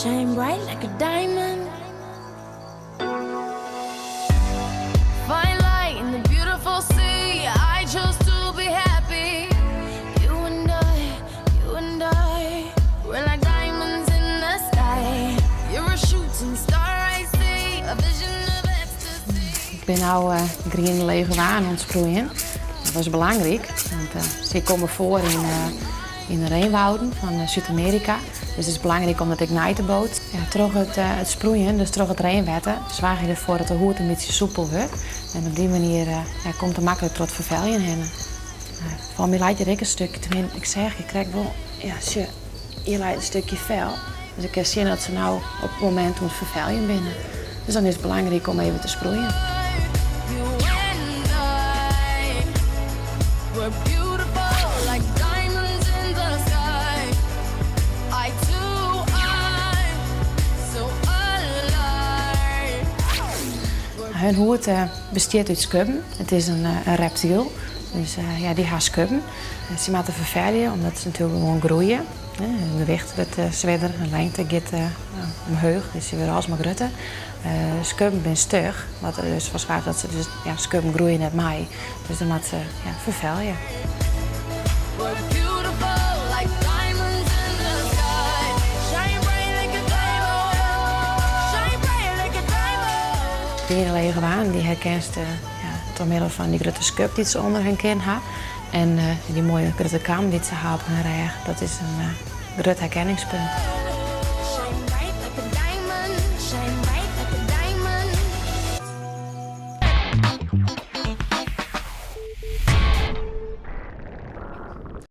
Shine bright like a diamond. Find light in the beautiful sea. I chose to be happy. You and I, you and I, we're like diamonds in the sky. You're a shooting star I see, a vision of ecstasy. Ik bin no griene leguaan oan it sproeien. Dat is belangryk, want sy komme foar yn de regenwâlden fan Súd-Amearika. Dus it is belangryk om dat ek nei te boatsen. Ja, troch it sproeien, dus troch it reinwetter, soargje je derfoar dat de hûd in bytsje soepel wurdt. En op dy manier, ja, komt er maklik troch it ferfeljen hinne. Foar my leit hjir ek in stikje, tenminste, ik seach hjir krekt wol, ja, sjoch, hjir leit in stikje fel. Dus ik kin sjen dat se no op it momint oan it ferfeljen binne. Dus dan is it belangryk om even te sproeien. You and I, we're beautiful like diamonds in the sky. Eye to eye, so alive. Hun hûd bestiet út skubben. It is in reptyl, dus ja, dy ha skubben. Sy moatte ferfelje, omdat se natuerlik gewoan groeie. Hun gewicht wurdt swierder, hun lingte giet omheech, dus sy wurde alsmar grutter. Skubben binne stug, wat der dus foar soarget dat se dus, ja, skubben groeie net mei. Dus dan moatte se, ja, ferfelje. We're beautiful like diamonds in the sky. Shine bright like a diamond. Shine bright like a diamond. Griene leguaan dy herkenst, ja, troch middel fan dy grutte skub dy't se ûnder hun kin ha. En dy moaie grutte kam dy't se ha op hun rêch, dat is in grut herkenningspunt.